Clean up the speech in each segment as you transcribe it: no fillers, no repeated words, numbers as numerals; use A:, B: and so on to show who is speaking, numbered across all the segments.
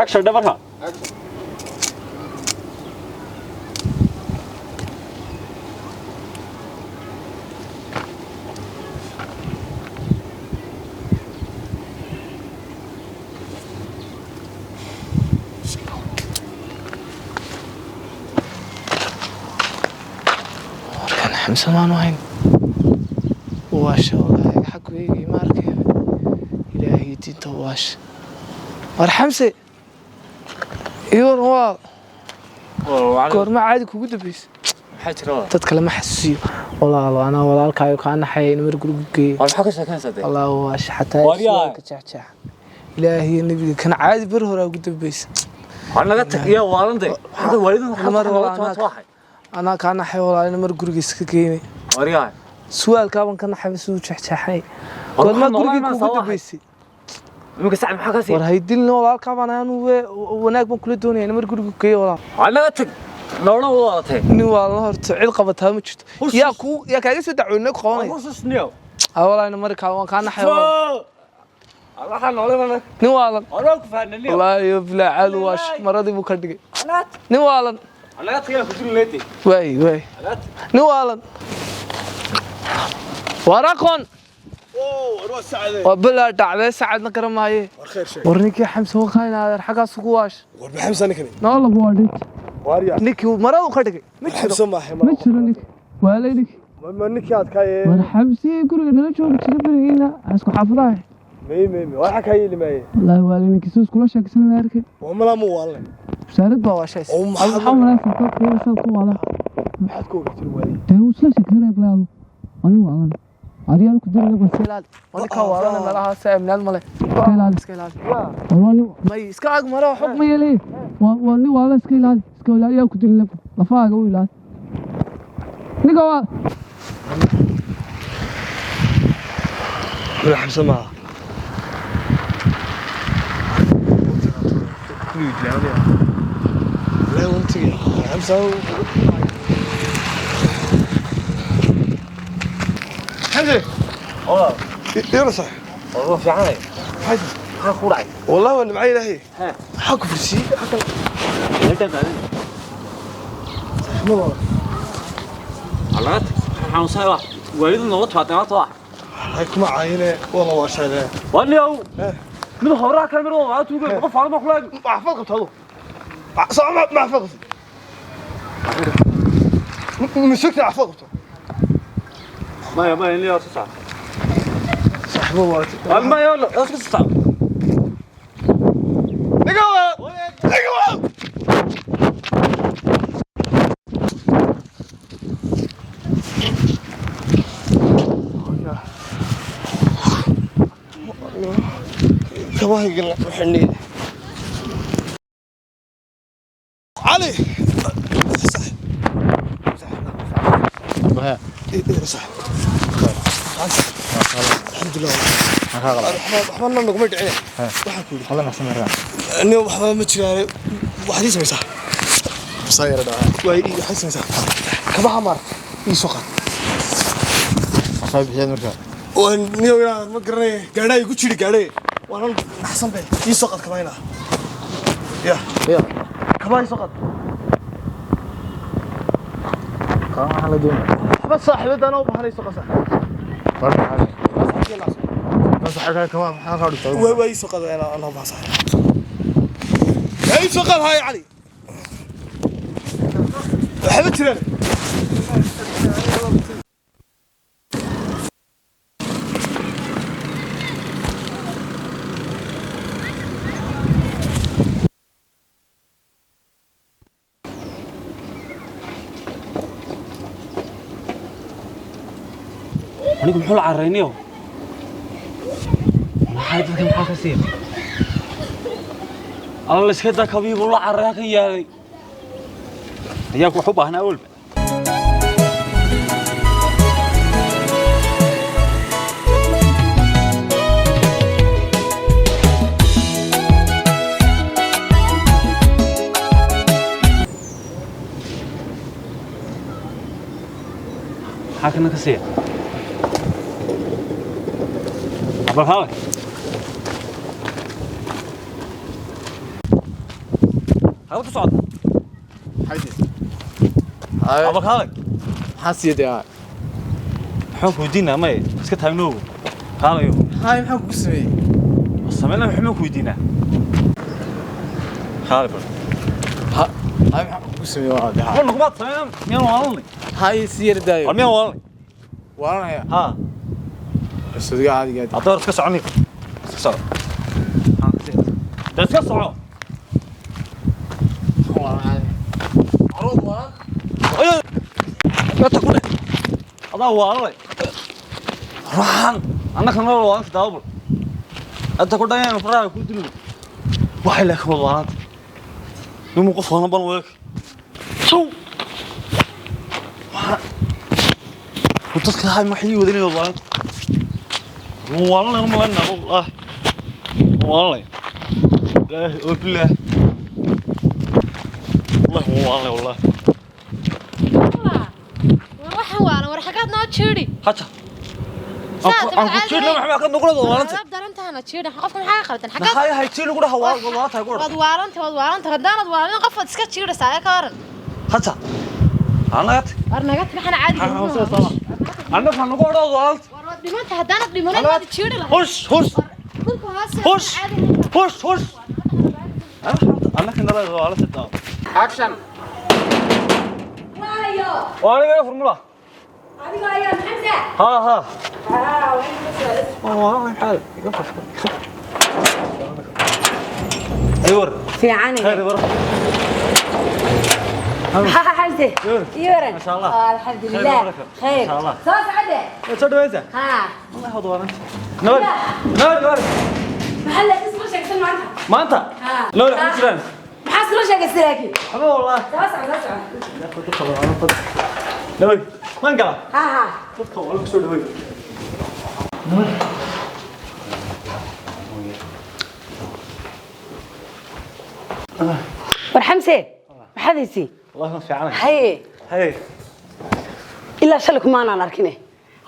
A: Action dhe marka.
B: Warkan Xamse maanu hayn. Waasha wallaahi, xaggu eegay ma arkaya. Ilaahay diinta waasha. War Xamse, iwan waa goorma caadi kugu dambeysay?
A: Maxaa jira walaal?
B: Dadka lama xasuusiyo walaalo. Anaa walaalkaayo kaa naxaya in mar gurigu geeyo.
A: War maxaa ka sheekanaysaa dee?
B: Wallaahi waasha xataa.
A: Waryaa.
B: Suwaalka jeexjeexa, ilaahiyo nebiga, kan caadi bar horaa ugu dambeysay.
A: War naga tag iyo waalan dee. Maxaa waalidin
B: Mar walaal anaa kaa naxay walaal, in mar guriga iska geynay.
A: Waryaa.
B: Suwaalkaaban ka naxay siduu jeexjeexay.
A: War
B: Goorma
A: waxaan
B: gurigii
A: noolaa
B: kugu
A: inaan
B: dambeysay?
A: Iminka sacad maxaa ka sii?
B: War haydilna, walaalkaabaan anu wanaag baan kula doonaya in mar guriga geeyo walaal.
A: War naga tag. Noolna wadatay.
B: Nin waa la horto cid qabataa ma jirto. Yaa ku yaa kaaga soo dacwoonay ku qabanaya.
A: Hususniyo.
B: Ha walaal, ina mari kaa waan kaa naxay walaal.
A: Waxaan noolaa.
B: Nin waalan.
A: War waan ku fahanay.
B: Wallaahi yo bilaa caadu waash maradii buu ka dhigay nin waalan.
A: Naga tag ku dil leetay.
B: Waay waay, nin waalan waraqon waa bilaa dhacday, sacadna garan maaye. War ninkii Xamse waqayna adeer xaggaas ugu waash.
C: War ma Xamsa ninkani?
B: Noola buu dhig.
C: Waarya.
B: Ninkii maradu ka dhigay ma jiro.
C: Xamsa maaha.
B: Ma jiro ninkii waalay ninkii.
C: Ma ninkii aad ka yee?
B: War Xamsi guriga nala joogi jira berigiina, isku xaafadaha.
C: May may may, waxa ka yeeli maaye.
B: Wallaahi waalay ninkii suu iskula sheekaysan la arkay.
C: Waa malaa mu waalne.
B: Wasaarad baa waashays.
C: Oo maxaad-
B: Maxaa malaysaa sababta ku waalaa?
C: Maxaad ku ogaatin waali?
B: Dee wuu isla sheekaysanaya bilaado ani waalan aryaal ku diraya, balse ilaali waa ninkaa waalana meelahaas amnaan male, iska ilaali, iska ilaali. Waa nin may iska ag mara xog ma yeelay. Waa nin waala, iska ilaali, iska ilaali, yaa ku dilin lafahaaga u ilaali ninka waa.
C: Mala Xamsa maaha. لا وانت حمزه حمزه. يلا صح.
A: War fiicanay.
C: حاجه.
A: Maxaa ku dhacay?
C: والله وانا معي لهي.
A: ها.
C: حكوا في الشيء حكوا.
A: Inta qaadan. Alaad xanuunsan wax. Waalidin noola timaatay maanta wax.
C: هاي كما عاينه والله واشاله.
A: Waniyow. Mid horaa kale mid waa tuugay qof faalma kula.
C: ما حفظت هذا صح، ما حفظت مسكت حفظته.
A: Maya maya, inii soo saar.
C: صاحبه.
A: Ma yoolo, iska soo saar.
C: نقوى نقوى. كمان وحني علي صح صح صح، الحمد لله والله waxba naguma dhicin. Waxaan ku yidhi nin waxba ma jiraan, waxaad ii samaysaa waa waxaad samaysaa kabaha maar ii soo qaad. Waa niyow inaa ma garanay gaadhaa igu jiri gaadhe waanan naxsan be, ii soo qaad kabaha inaa ya kabaha ii soo qaad. Waxba saaxiibadana u baahanay, soo qaad saaxiib. Waa ii soo qaad, anaa u baahan saaxiib. Ii soo qaad haye Cali, waxba jiraan.
A: Anigu muxuu la carraynayo? Maxay dadka maxaa ka siiya? Alla iska daa, kabii buu la carray kan yaalay. Ayaa wax u baahnaa awalba. Maxaa kana ka siiya? Abal hawe. Xagad ku socota?
B: Xaydi.
A: Aba kaalay.
B: Maxaa siiyay?
A: Maxaan ku weydiinaa maye? Iska taagnoogo. Kaalayo.
B: Hay, maxaan kugu sameeyey?
A: Sameynaa maxaan ku weydiinaa? Kaalay bar.
B: Hay, maxaan kugu sameeyey waa dee?
A: War nugumaad sameynaa miyaan waalanay?
B: Hay, si yar daayo.
A: War miyaan waalanay?
B: Waalanaya.
A: Haa.
B: Suudiga caadiga ah.
A: Hadda war iska soconi. Iska soco. Dee iska soco.
B: Caruur waalan.
A: Ayo. Gata ku dheh. Adaa waalanay. Ruuxan. Annaka nolol waalanka daawabul. Hadda ku dhayaan faraha ku dilno. Waxay laakiin wad waalanta. Nimu qof waalan ban week. Sow. Dadka hay maxay wadin waalanta. Waalanay ma malaynaa wallahi. Waalanay. Ilaahi oo billaah. Wallahi waalanay wallahi.
D: War waxaan waalan, war xagaad noo jiidhi?
A: Haja.
D: Saa
A: Aan ku jiidhna maxaa ka noqonaysa waalanta?
D: Alaab darantahana jiidha, qofka maxaa ka qaldan? Xagaad
A: Maxay hay jiidh ugu dhaha waalanta ku
D: waad waalanta, waad waalanta. Haddaanad waalin qof waad iska jiidhaysaa ee ka waran.
A: Haja. Anagat.
D: War naga tag, maxaan caadi.
A: Annaga nagu odhan waalanta.
D: War waad dhimanta, haddaanad dhimanayn waad jiidhi lahayd.
A: Hush hush.
D: Dhulka hoose.
A: Hush. Hush hush. Annaga nala waalanta daa.
E: Action.
F: Waayo.
A: Waa aniga furmula.
F: Adiga ayaa Xamsa.
A: Ha ha.
F: Ah, waa in ku
A: Waa maxaa iga fashko. Ayur.
F: fiican.
A: Khayr war.
F: Xamse. Iyo.
A: Ma sha Allah.
F: Alxamdulillah.
A: Khayr.
F: Khayr.
A: Ma sha Allah.
F: Soo socde.
A: Soo dhawaysa.
F: Ha.
A: Wallahi wad waalanta. Nabad. Nabad nabad.
F: Maxaa la isku sheegsan maanta?
A: Maanta.
F: Ha.
A: Nabad waxaan jiraan.
F: Maxaa isku sheegay laakiin?
A: Waxba wallahi.
F: Soo socdo, soo socdo.
A: Nabad. Waan galaa.
F: Ha ha.
A: Dadka waa lagu soo dhaweey.
F: War Xamse, maxaad haysay?
A: Wallahi ma fiicanay.
F: Haye.
A: Hey.
F: Ilaa shalay kumaanaan arkine.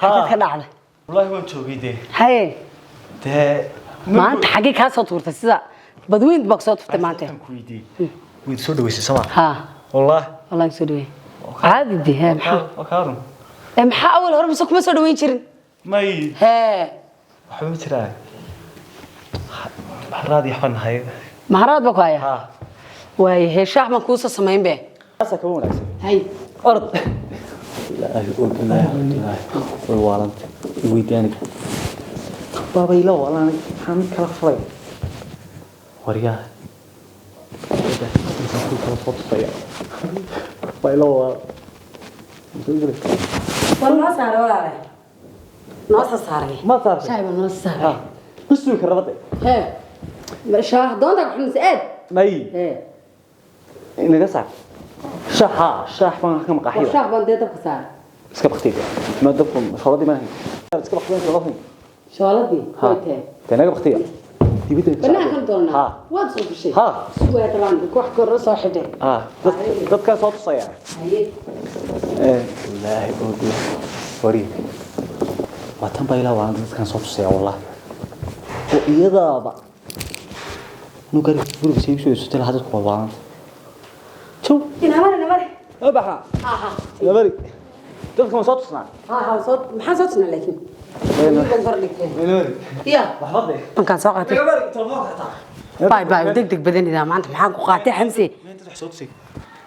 F: Xageed ka dhacday?
A: Wallahi waan joogay dee.
F: Haye.
A: Dee.
F: Maanta xagee kaa soo tuurtay, sida badweyn baa soo tuurtay maanta?
A: Aan ku weydiiyey. Wayd soo dhaweysay sama.
F: Ha.
A: Wallahi.
F: Wallahi soo dhaweey. Caadi dee, hee, maxaa?
A: Waa ka run.
F: Ee, maxaa awal hore mise kuma soo dhaweyn jirin?
A: May.
F: Hee.
A: Waxba ma jiraan. Raadi waxbaan nahay.
F: Maharaad baa ku haya?
A: Ha.
F: Waaye, hee, shaax baan kuusoo samayn be.
A: Asa kama wanaagsan.
F: Hay.
A: Orod. Ilaahi oo bilaahi ilaahi. Way waalanta. Weydiyaaniga. Baaba ila waalanay. Maxaan kala falay? Waryaa. Intaan ku kala soo tusaya. Waa ila waalan.
F: War noo saaray walaale. Noo soo saaray.
A: Ma saartay?
F: Shaay baa noo soo saaray.
A: Ha. Ku sugi kara rabade.
F: Hee. Shaah doonta ku xunsa aad.
A: May.
F: Hee.
A: Inaga saar. Shaaxa, shaax baan ka
F: War
A: maqaaxiyo.
F: shaah baan dee dabka saaray.
A: Iska baqtiyay. Ma dabku shooladii ma ahayn. Iska baqtiyay shooladii.
F: Shooladii
A: Ha.
F: way tahay.
A: Tee naga baqtiya. Dibadda.
F: Banaankan doonaa.
A: Ha.
F: Waad soo gashay.
A: Ha.
F: Sugaa dabaan wax kor soo xidhay.
A: Ha. Dadka soo tusaya.
F: Haye.
A: Wallaahi oo bilaahi. Wari. Waa tan baa ilaa waan dadkan soo tusaya wallaahi. Oo iyadaaba. Nu gari guriga sii soo sutay lahaa dadku waa waalanta. Jow.
F: Inamari namari.
A: Abaxa.
F: Ha ha.
A: Nabari. Dadka ma soo tusnaa?
F: Ha ha, soo maxaan soo tusnaa laakiin? Baan kor dhigtay.
A: Nabari.
F: Ya.
A: Waxba de.
F: Bankaan soo qaatay.
A: Nabari telefoonka xitaa.
F: Bay bay, deg deg badanidaa maanta, maxaan ku qaatay Xamse?
A: Inta wax soo tusay.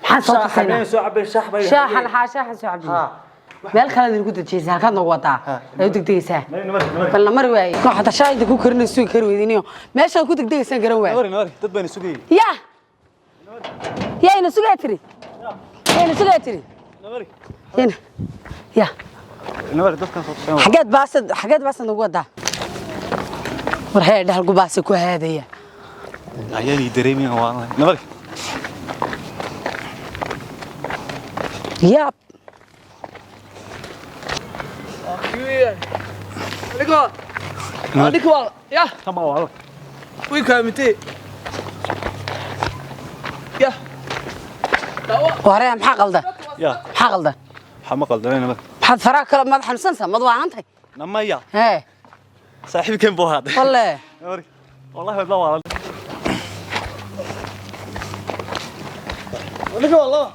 F: Maxaan soo tusaynaa?
A: Soo cabay shaax bay.
F: Shaaxan haa, shaaxan soo cabdi. Meel kale idinku dejiyaysaa, halkaad noogu wadaa ay u degdegaysaa?
A: Nabari nabari.
F: Bal namari waaye. Noo xataa shaah inta ku karinay sugi kari weydiniyo meeshaan ku degdegaysaan garan waaye.
A: Nabari nabari, dad bayna sugayay.
F: Ya yaa ina sugaa tiri, yaa ina sugaa tiri.
A: Nabari.
F: Ina ya.
A: Nabari, dadkan soo tusay.
F: Xageed baasad, xageed baasad nagu wadaa? War hee, dhahalgu baasa ku haadaya.
A: Ayaan dareemayaan waan. Nabari.
F: Yaab.
B: Ninka waa. Ninka waa. Ya.
A: Tama waa.
B: Way kaamitay. Ya.
F: Waree, maxaa qaldan?
A: Ya.
F: Maxaa qaldan?
A: Waxa ma qaldanay nabari.
F: Maxaad faraha kale madax xanuunsanaysaa? Mad waalantahay?
A: Namaya.
F: Hee.
A: Saaxiibkeen buu ahaaday.
F: Walle.
A: Nabari. Wallahi waa waalan.
C: Ninka wallah.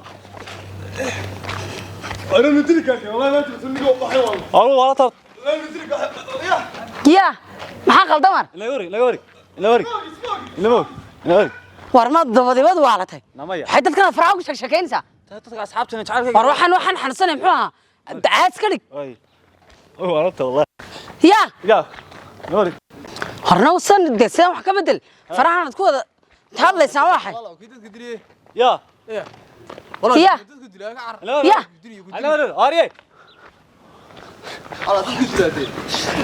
C: Ana nudiri kaaka wallahi ma jirto ninka waxay wallah.
A: Anu waa la tar.
C: La nudiri kaaka. Ya.
F: Yaa, maxaa qaldan war?
A: Ila wareeg, ila wareeg. Ila wareeg. Ila wareeg. Ila wareeg.
F: War ma dabadibad waalatay?
A: Namaya.
F: Waxay dadkana faraha ugu sheegsheekaynaysaa.
A: Dadka asxaabtana jacaylka.
F: War waxaan xanuunsanay muxuu ahaa? Dacaad iska dhig.
A: Ay. Waa la tar wallahi.
F: Yaa.
A: Ya. Ila wareeg.
F: Horna usan dee sidaan wax ka bedel. Farahan aad ku wada hadlaysaan waa waxay.
A: Ya.
F: Ya.
A: Ila wareeg.
F: Ya.
A: Ila wareeg. Ariye.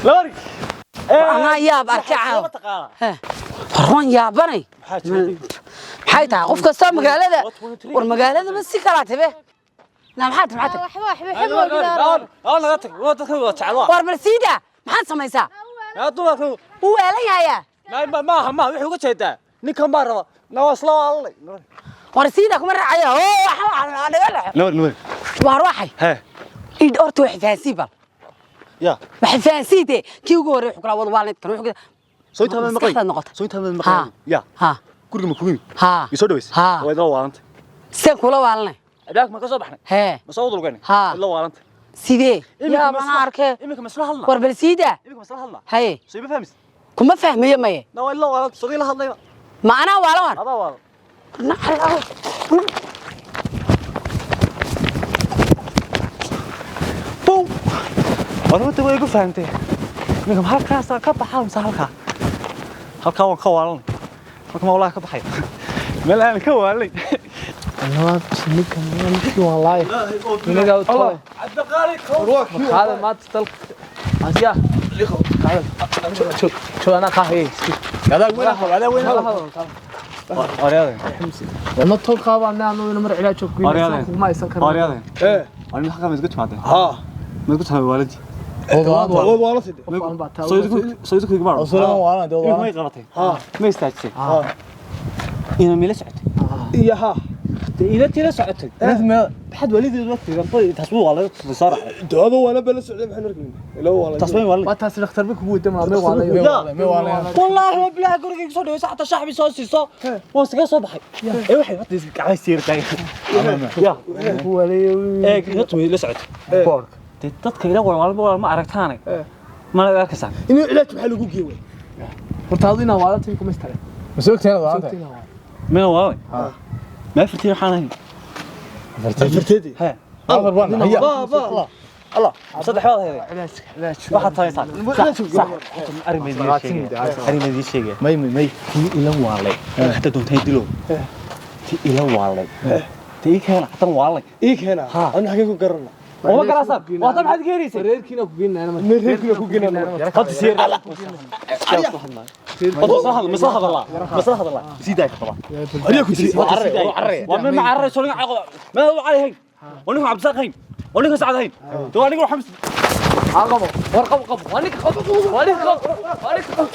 A: Ila wareeg.
F: Anaa yaab arkay caawa.
A: Taqaana.
F: War waan yaabanay.
A: Maxaa jiray?
F: Maxay tahay qof kastoo magaalada war magaalada ma si kala tabe. La maxaa tahay maxaa tahay?
D: Waxba waxba waxba ogdaa.
A: Aa laga tag. Waa dadka waa jecel waa.
F: War bal siida maxaad samaysaa?
A: Yaa dumarku.
F: Wuu weelan yahayaa.
A: Ma ma wuxuu uga jeedaa. Ninkan baa raba. Na waa isla waalay.
F: War siida kuma raacayo. Oo waxa aan naga dhaxo.
A: Ila wareeg, ila wareeg.
F: War waxay.
A: He.
F: Id horta wax fahansiin bal.
A: Ya.
F: Wax fahansiinte kii ugu horreeyay wuxuu kula wada waalid kan wuxuu
A: Soo inta ma maqlay.
F: Maskaxdaad noqotay.
A: Soo inta ma maqlay. Ya.
F: Ha.
A: Guriga ma kugu yimid?
F: Ha.
A: I soo dhaweysay.
F: Ha.
A: Waa idla waalantay.
F: Sideen kula waalanay?
A: Abaak ma ka soo baxnay?
F: Hee.
A: Ma soo udulganay?
F: Ha.
A: Idla waalantay.
F: Sidee? Yaa bana arkee.
A: Iminka ma isla hadlaa?
F: War bal siida.
A: Iminka ma isla hadlaa?
F: Haye.
A: Soo ima fahmis?
F: Kuma fahmayo maye.
A: Na waa idla waalantay. Soo ila hadlayba.
F: Ma anaa waalan war?
A: Adaa waalan. Bow. War way igu fahantay. Iminka ma halkaasaa ka baxaa mise halkaa? Halkaa waan ka waalanay. Marka ma walahi ka baxay. Meel aan ka waalanay.
B: Ninkan ninkii waan laay. Inaga u tolay.
A: Cabdiqaali
B: Qaada maanta dalka. Asiya. Qaada. Joog joog anaa kaa hayay.
A: Adaa weyn adaa weyn. Oryaaden.
B: Ma tol qaabaan anu ina mar cilaaj joog
A: Oryaaden.
B: kuma aysan karno.
A: Oryaaden.
C: Eh.
A: Ani halkaa ma isku timaadeen?
C: Ha.
A: Ma isku timaadeen waalidii?
C: Waa wala sidii.
A: Soo idinku igama arko. Iminka may qabatay. Ma istaajisay. Ina mila socotay.
C: Iya ha.
A: Ila tila socotay. Maxaad waalideed la tiray? Taas waa laga soo saaray.
C: Doado wala bala socday maxaan arkaynaa. Ila wala.
A: Taas way waalid.
B: Waa taasi dhakhtar bay kugu weydiin ma waalayo.
A: Wallaahi waa bilaahi gurigayga soo dhaweysa xataa shaaxbi soo siiso. Waan iskaga soo baxay. Ee waxay hadda gacmaha siirtay. Ya.
B: Ku waalayo.
A: Ee inta way la socotay. Dee dadka ila walaal ma aragtaanay. Ma la arkaysaa.
C: Inuu cilaaj maxaa lagu geeyay?
B: Horta adu inaa waalantahay kuma istare.
E: Masogteen
A: Mina waalay. Ma firtii waxaan ahayn.
C: Afarteedii.
A: He.
E: afar baan haya
C: Ba ba.
A: Allah saddex baad heeday.
B: Cilaaj cilaaj.
A: Waxaad tahay sax. Arrin ma idiin sheegaya. Arrin ma idiin sheegaya.
E: may may may
A: Tii ila waalay. Hadda doontay dilo. Tii ila waalay. Tii keena hadan waalay.
C: Ii keena. Anu xagee ku garanaa.
A: Uma garaasaan. Waa tan maxaad geerisay?
B: Reerkiina ku geynaa ma.
C: Reerkiina ku geynaa.
A: Hadda siir. Hadda soo hadal, masla hadalaa. Masla hadalaa. Sii daay qaba.
C: Ariya ku sii.
A: Waa ma carray soo ninka caqo. Ma waa cali hayn. Waa ninka Cabdisaaq hayn. Waa ninka Sacad hayn. Waa ninka Xamsi.
B: Qabo. War qabo qabo. Waa ninka qabo. Waa ninka qabo. Waa ninka qabo.